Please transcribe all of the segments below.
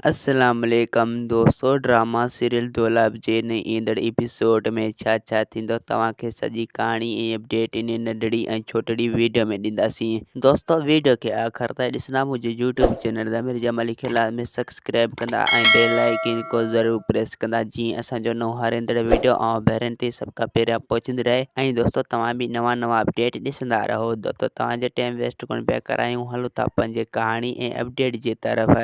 السلام عليڪم دوستو ڊراما سيريل دولاب جي نئين ايندڙ ايپيسوڊ ۾ ڇا ڇا ٿيندو توهان کي سڄي ڪهاڻي ۽ اپڊيٽ انهي ننڍڙي ۽ ڇوٽڙي ويڊيو ۾ ڏينداسين دوستو ويڊيو کي آخر تائين ڏسندا منهنجي يوٽيوب چينل ضمير جمالي کي لازمي سبسڪرائب ڪندا ۽ بيل آئيڪن کو ضرور پريس ڪندا جيئن اسان جو نئون هر ايندڙ ويڊيو اوهان ڀيرن تي سڀ کان پهريان پهچندي رهي ۽ دوستو توهان به نوان نوان اپڊيٽ ڏسندا رهو دوستو توهان جو ٽائيم ويسٽ ڪونه پيا ڪرايون هلو ٿا پنهنجي ڪهاڻي ۽ اپڊيٽ جي طرف.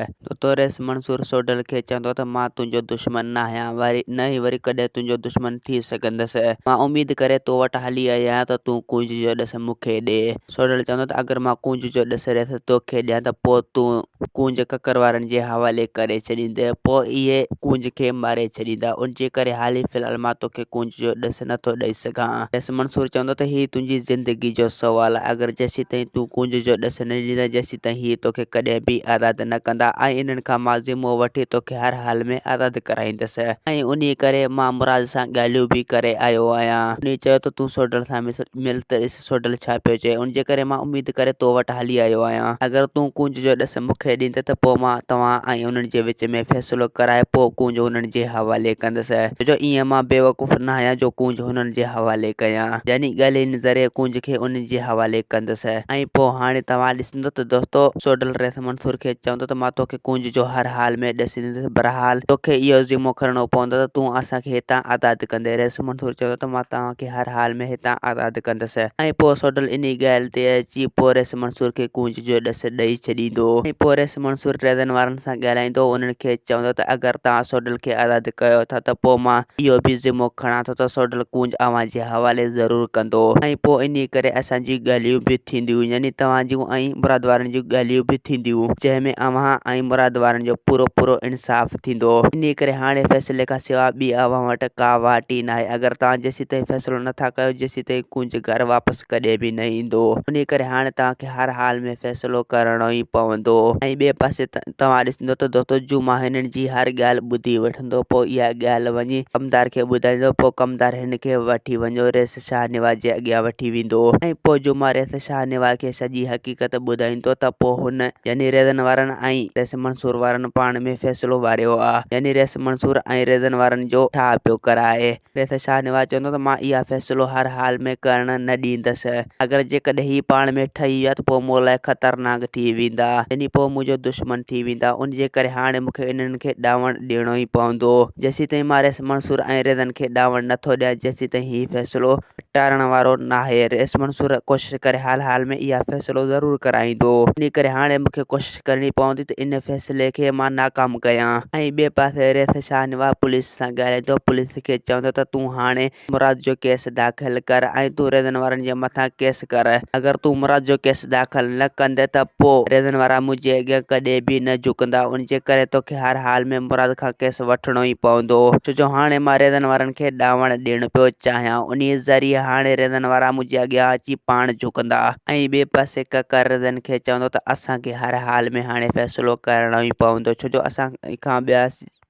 ريس منصور سوڍل کي چوندو ته مان تنهنجو دشمن ناهيان وري نه ئي وري ڪڏهن تنهنجو دشمن ٿي سگهندس. مان اميد ڪري تو وٽ هلي آئي آهيان ته تون ڪونج جو ڏس مون کي ڏي. سوڍل چوندو ته اگر مان ڪونج جو ڏس ريس توکي ڏيان ته پوء تون ڪونج ڪڪر وارن جي حوالي ڪري ڇڏيندين پوء اهي ڪونج کي ماري ڇڏيندا ان جي ڪري حالي في الحال مان توکي ڪونج جو ڏس نٿو ڏئي سگهان. ريس منصور چوندو ته هي تنهنجي زندگي جو سوال آهي اگر جيسيتائين تون ڪونج جو ڏس نه ڏيندين جيسيتائين هي توکي ڪڏهن به آزاد نه ڪندا ۽ انهن کان مان ذمو وٺي توکي هر حال ۾ آزاد ڪرائيندس ۽ انهيء ڪري مان مراد سان ڳالهيون به ڪري آيو آهيان. انهيء چيو ته تون سوڍل سان مل ته ڏس سوڍل ڇا پيو چئي، ان جي ڪري مان اميد ڪري تو وٽ هلي آيو آهيان. اگر تون ڪونج جو ڏس مون کي ڏيندين ته پوء مان توهان ۽ انهن جي وچ ۾ فيصلو ڪرائي پوء ڪونج انهن جي حوالي ڪندس، ڇو جو ائين مان بيوقوف ناهيان جو ڪونج هنن جي حوالي ڪيان. يعني ڳالهين ذريعي ڪونج کي انهن جي حوالي ڪندس. ۽ پوء هاڻي توهان ڏسندو ته دوستو سوڍل رئيس منصور کي چوندو ته مان توکي ڪونج جو هر حال ۾ ڏس ڏيندس بھرحال توکي اهو ذمو کڻڻو پوندو ته تون اسان کي هتان آزاد ڪندين رئيس منصور چوندو ته مان توهان کي هر حال ۾ هتان آزاد ڪندس ۽ پوء سوڍل انهي ڳالهه تي اچي پوء رئيس منصور کي ڪونج جو ڏس ڏئي ڇڏيندو ۽ پوء رئيس منصور ريزن وارن سان ڳالهائيندو انهن کي چوندو ته اگر توهان سوڍل کي آزاد ڪيو ٿا ته پوء مان اهو به ذمو کڻان ٿو ته سوڍل ڪونج اوهان جي حوالي ضرور ڪندو ۽ پوء انهيء ڪري اسان جون ڳالهيون به ٿينديون يعني توهان جون ۽ مراد وارن جون ڳالهيون به ٿينديون جنهن ۾ اوهان ۽ مراد وارن جو پورو پورو انصاف ٿيندو. انهيء ڪري هاڻي فيصلي کان سواء ٻي اوهان وٽ ڪا واٽ ئي ناهي. اگر توهان جيسيتائين فيصلو نٿا ڪيو جيسيتائين ڪونج گهر واپس ڪڏهن به نه ايندو. انهيء ڪري هاڻي توهان کي هر حال ۾ فيصلو ڪرڻو ئي پوندو. ۽ ٻئي پاسي توهان ڏسندو ته دوستو جمعه هنن جي هر ڳالهه ٻڌي وٺندو پوء اها ڳالهه وڃي ڪمدار کي ٻڌائيندو پوء ڪمدار هن کي وٺي وڃو رئيس شاهنواز جي اڳيان وٺي ويندو ۽ پوء جمعه رئيس شاهنواز کي سڄي حقيقت ٻڌائيندو ته پوء هن يعني ريزن وارن ۽ رئيس منصور وارن پاڻ ۾ فيصلو واريو آ يعني رئيس منصور ۽ ريزن وارن جو ٺاهه پيو ڪرائي. رئيس شاهنواز چوندو ته مان اها فيصلو هر حال ۾ ڪرڻ نه ڏيندس. اگر جيڪڏهن هي پاڻ ۾ ٺهي ويا ته پوء مون لاء خطرناڪ ٿي ويندا. يعني پوء منهنجو دشمن ٿي ويندا. ان جي ڪري هاڻي مون کي انهن کي ڏانوڻ ڏيڻو ئي پوندو. جيسيتائين مان رئيس منصور ۽ ريزن کي ڏانوڻ نه ٿو ڏيان جيسيتائين هي فيصلو ٽارڻ وارو ناهي. رئيس منصور ڪوشش ڪري هر حال ۾ اها فيصلو ضرور ڪرائيندو. انهي ڪري هاڻي مون کي ڪوشش ڪرڻي پوندي ته ان فيصلي کي مان ناڪام ڪيان ۽ ٻئي پاسي رئيس شاهنواز پوليس سان ڳالهائيندو پوليس کي چوندو ته تون هاڻي مراد جو ڪيس داخل ڪر ۽ تون ريزن وارن جي مٿان ڪيس ڪر اگر تون مراد جو ڪيس داخل نه ڪندين ته پوء ريزن وارا منهنجي اڳيان ڪڏهن به نه جهڪندا ان جي ڪري توکي هر حال ۾ مراد کان ڪيس وٺڻو ئي پوندو ڇو جو هاڻي مان ريزن وارن کي ڏانوڻ ڏيڻ پيو چاهيان انهي ذريعي هاڻي ريزن وارا منهنجي اڳيان اچي پاڻ جهڪندا. ۽ ٻئي پاسي ڪڪر رزن کي چوندو ته اسان کي هر حال ۾ هاڻي فيصلو ڪرڻو ئي پوندو ڇو جو اسان کان ٻيا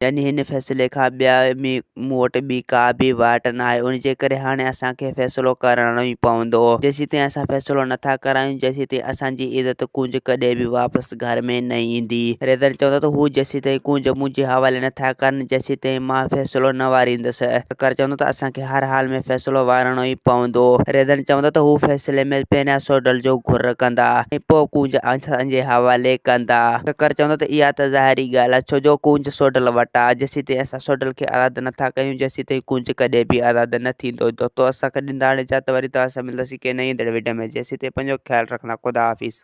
يعني هن فيصلي کان ٻيا مون وٽ ٻي ڪا به واٽ ناهي ان جي ڪري هاڻي اسان کي فيصلو ڪرڻو ئي پوندو جيسيتائين اسان فيصلو نٿا ڪرايون جيسيتائين اسان جي عزت ڪونج ڪڏهن به واپس گهر ۾ نه ايندي ريزن چوندو ته هو جيسيتائين ڪونج منهنجي حوالي نٿا ڪن جيسيتائين مان فيصلو نه واريندس ڪڪر چوندو ته اسان کي هر حال ۾ فيصلو وارڻو ئي پوندو. ريزن چوندو ته هو فيصلي ۾ پهريان سوڍل جو گهر ڪندا ۽ پوء ڪونج اسان جي حوالي ڪندا. ڪڪر چوندو ته اها ته ظاهري ڳالهه آهي ڇو جو ڪونج سوڍل وٽ آهي. جيسيتائين اسان سوڍل کي آزاد نه ٿا ڪيون جيسيتائين ڪونج ڪڏهن به آزاد نه ٿيندو. دوستو اسان کي ڏيندا هاڻي اجازت وري توهان سان ملنداسين ڪنهن نئين ايندڙ وڊيو ۾ جيسيتائين پنهنجو خيال رکندا خدا حافظ.